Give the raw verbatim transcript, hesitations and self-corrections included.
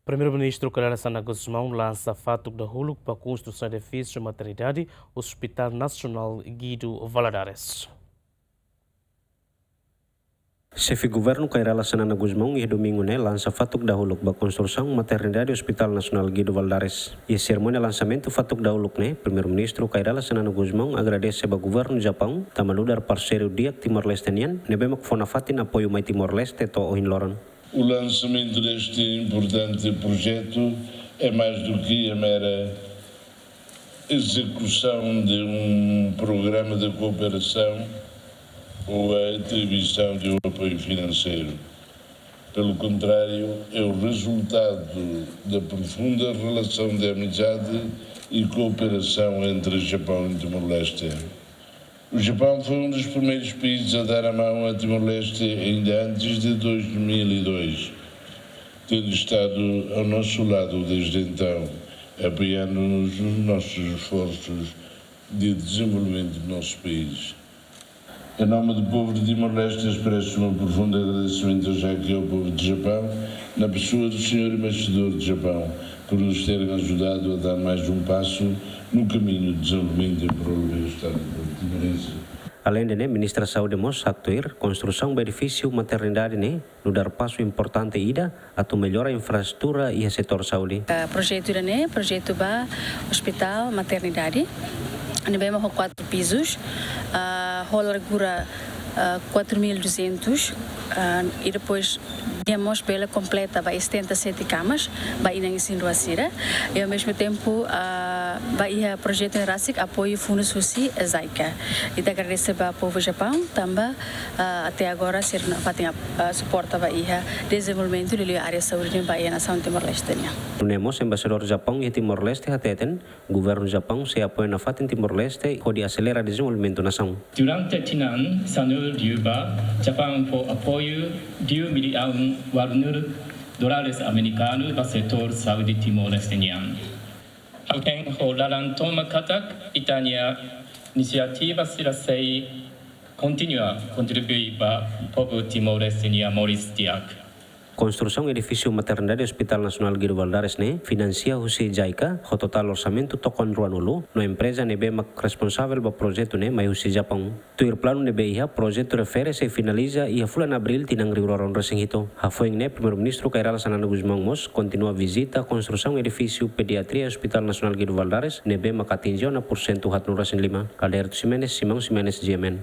Primeiru-Ministru Kay Rala Xanana Gusmão lansa fatuk dahuluk ba konstrusaun edifísiu maternidade Hospital Nasionál Guido Valadares. Xefe Governu Kay Rala Xanana Gusmão iha domingu ne'e lansa fatuk dahuluk ba konstrusaun maternidade Hospital Nasionál Guido Valadares. Iha serimónia lansamentu fatuk dahuluk ne'e, Primeiru-Ministru Kay Rala Xanana Gusmão agradese ba Governu Japaun tanba nu'udar parseiru di'ak Timor-Leste nian, ne'ebé mak fó nafatin apoiu mai Timor-Leste to'o ohin loron. O lançamento deste importante projeto é mais do que a mera execução de um programa de cooperação ou a atribuição de um apoio financeiro. Pelo contrário, é o resultado da profunda relação de amizade e cooperação entre Japão e Timor-Leste. O Japão foi um dos primeiros países a dar a mão a Timor-Leste ainda antes de dois mil e dois, tendo estado ao nosso lado desde então, apoiando-nos nos nossos esforços de desenvolvimento do nosso país. Em nome do povo de Timor-Leste, expresso o meu profundo agradecimento já aqui ao povo de Japão, na pessoa do senhor embaixador de Japão, por nos terem ajudado a dar mais um passo no caminho de desenvolvimento em prol do bem-estar do povo timorense. Aleinde ne'e, Ministra Saúde mós haktuir konstrusaun ba edifísiu maternidade ne'e nu'udar pasu importante ida atu mellora infraestrutura iha setór saúde. Ah, projetu ida-ne'e, projetu ba hospital maternidade, ne'ebé mak ho quatro pisos, ah, ho largura, ah, quatro mil e duzentos, ah, e depois nia mós bele kompleta ba setenta e sete camas ba inan isin-rua sira, e ao mesmo tempo, ah, ba iha projetu ne'e rasik apoiu fundus husi JICA. Ita agradese ba povu Japaun tanba, ah, até agora sira nafatin, ah, suporta ba iha dezenvolvimentu liuliu área saúde nian ba iha nasaun Timor-Leste nian. Nune'e mós Embaixadór Japaun iha Timor-Leste hateten, Governu Japaun sei apoia nafatin Timor-Leste hodi aselera dezenvolvimentu nasaun. Durante tinan sanulu liubá, Japaun fó apoiu liu millaun ualunulu dólares amerikanu ba setór saúde Timor-Leste nian. Ha'u hein ho laran tomak katak ita-nia inisiativa sira sei kontinua kontribui ba povu Timor-Leste nia moris di'ak. Konstrusaun edifísiu maternidade Hospital Nasionál Guido Valadares ne'e finansia husi JICA, ho totál orsamentu tokon ruanulu, no empreza ne'ebé mak responsavel ba projetu ne'e mai husi Japaun. Tuir planu ne'ebé iha, projetu refere sei finaliza iha fulan Abríl tinan rihun rua ruanulu resin hitu. Hafoin ne'e, Primeiru-Ministru Kay Rala Xanana Gusmão mós kontinua vizita konstrusaun edifísiu pediatria Hospital Nasionál Guido Valadares, ne'ebé mak atinje ona pursentu haatnulu resin lima. Alberto Ximenes, Simão Ximenes, G M N.